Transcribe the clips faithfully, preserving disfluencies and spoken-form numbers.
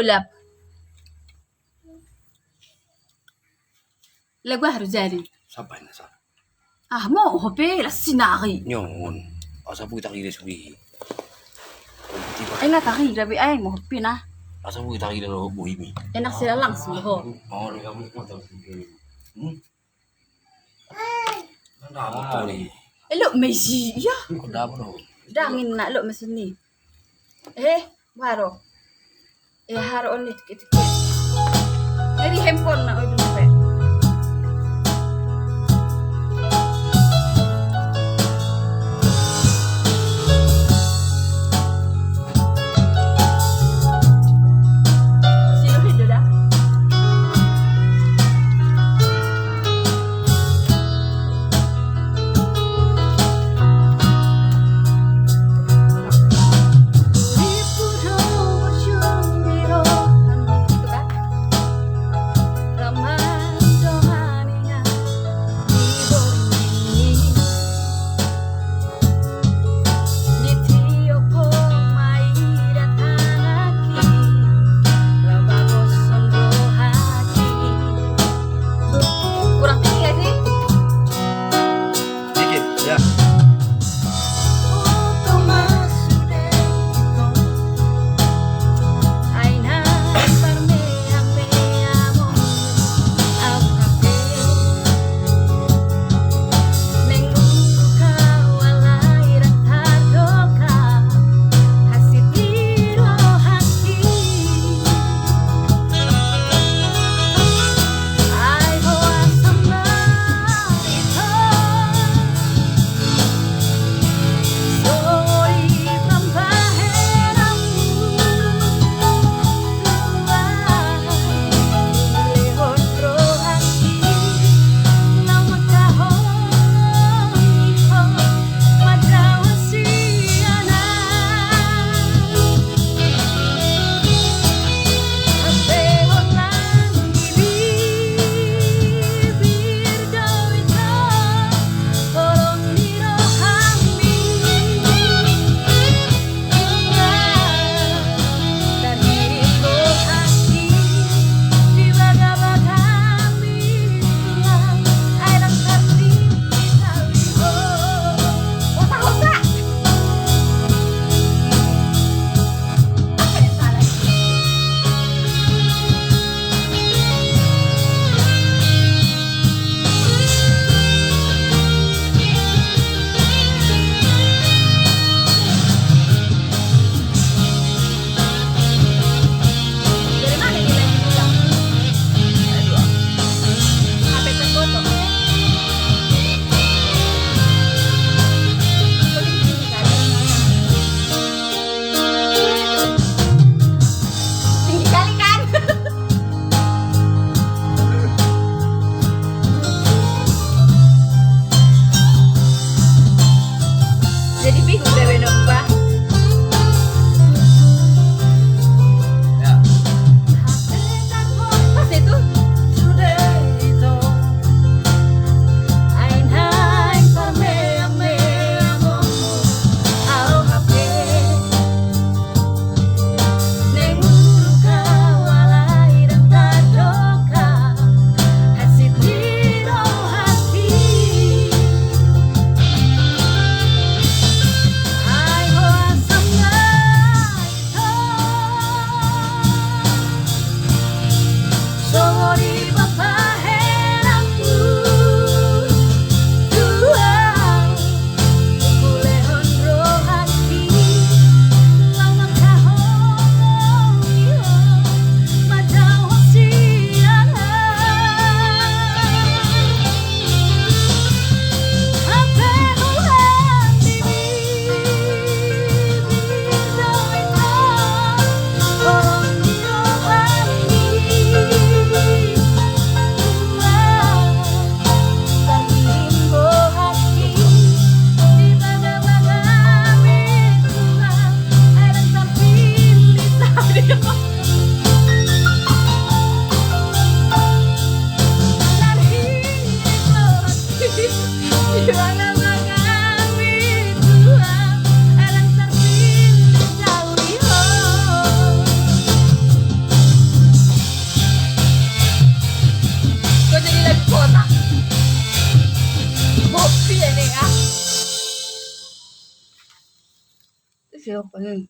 Lap. Lagu aha do jadi? Sapa ini, sapa? Ah, mohon pe, las sinari. Nyon. Asa boi tarida sude. Enak tarida be, ai mohon pe na. Asa boi tarida do bohimi. Enak sila langsung ho. Oh, dia kamu mau tahu. Hmm? Elok ma isi, ia. Dangin na, elok ma sini. Eh, baru. Eh, haro on ni, tikit-tikit. Jadi handphone na, oi, dulu pe.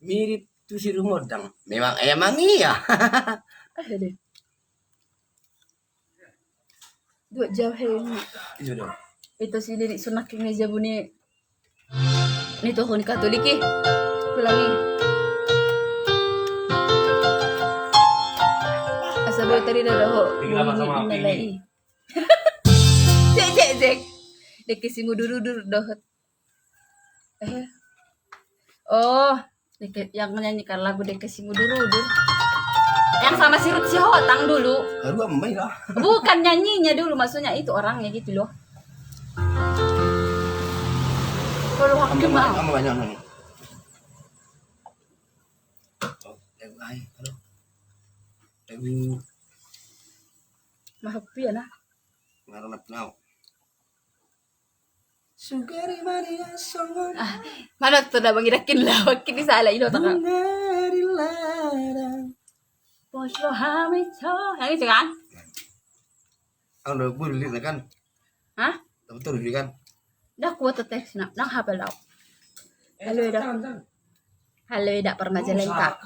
Mirip tu si Rumondang. Memang, emang iya. Ah, deh. Dua jam he. Iya dong. Ito si Dede Sunak ni jabu ni. Ni toho ni Katolik i. Pulang i. Asa boi tarida dohot. Cek, cek, cek. Dengke Singudur-udur dohot. Eh. Oh, dengke, yang nyanyikan lagu Dengke Singudur-udur. Yang sama si Ruth Sihotang dulu. Bukan nyanyinya dulu, maksudnya itu orangnya gitu loh. Kalau hakim mah. Mahapia nah. Ngarana penau. Sugari mania songon. Ah, mana tuh dah bang idakin lah, wakil di salah ino tak. Bunga di ladang. Pos lo hami co, yang itu kan? Ando bulu lirna kan? Hah? Tapi terus kan? Dah kuat teksna, nang hapal dau. Halo dah. Halo dah permajalenta.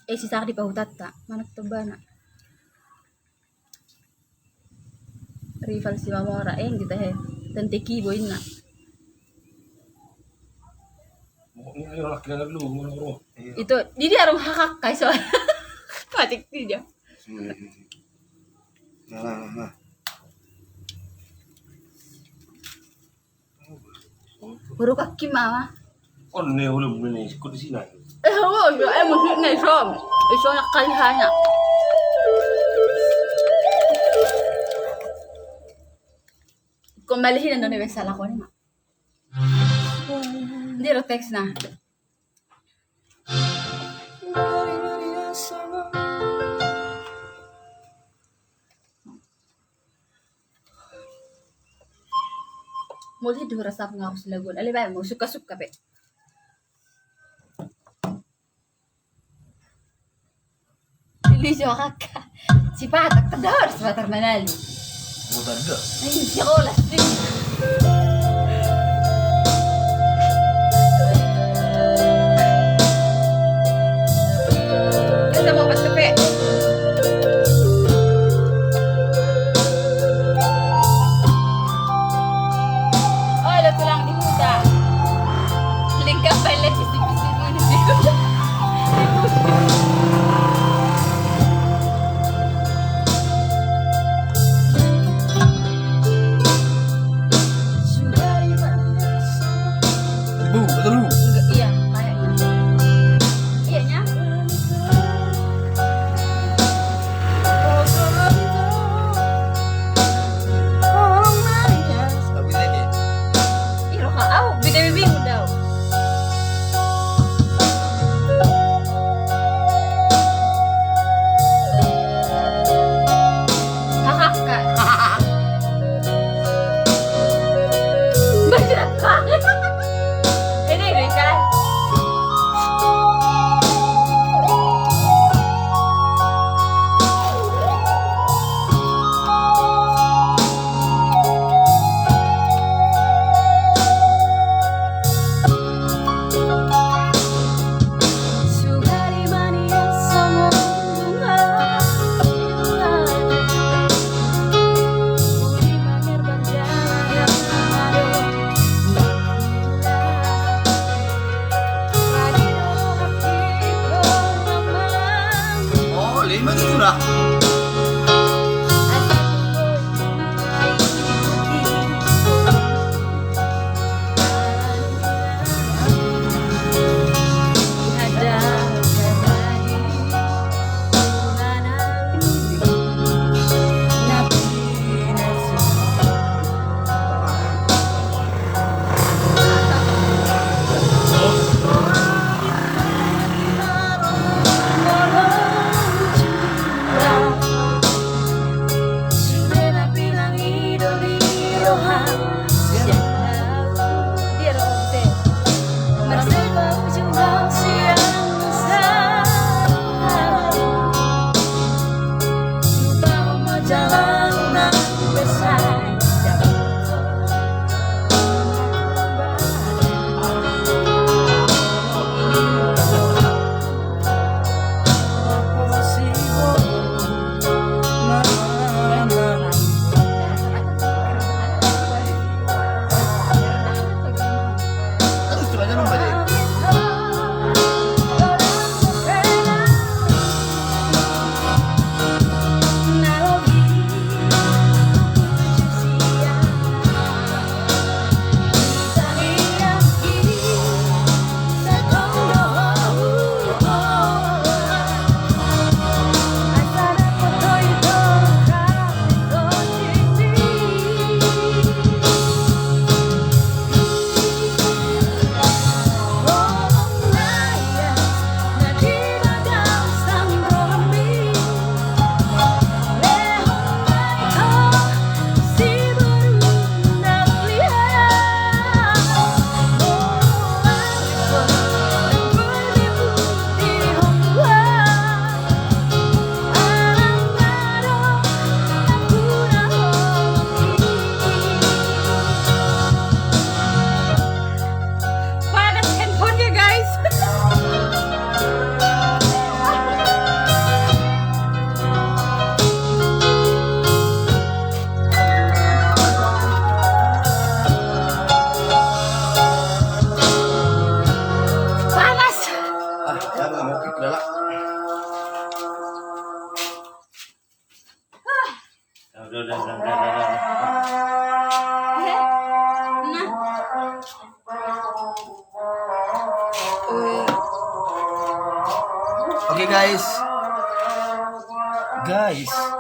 Eh, si Sardi pahutatta, mana tobana? Rival Simamora, eh, gitu he. Tenteki boinna. Pokoknya ayo lah, kita dulu, mana, bro? Itu, jadi arung hakak, guys, soalnya. Mati dia. Nah, nah, nah, nah. Baru kaki mama. On ne ulum ne ikut di sini. Eh, oh, eh, musik ne, som. Iso nak kali hanya. Kembali hina none biasa lakoni, Mak. Dia ro teks nah. Mulai dua rasa pengawas lagu. Ale bae mau suka-suka pe. Lijo kakak. Sipatak pedor sebatar manalu. Bukan dah. Ini sekolah sih. Kita mau pas tepe. Oh, ada tulang di huta. Lingkar balik. Iya, kayaknya. Iya, nya. Ih, roha au, beda bibing udah. Hahaha. Baca. Ini, ini, kan. Oh, lima tu sudah. Nah. Oke, guys. Guys.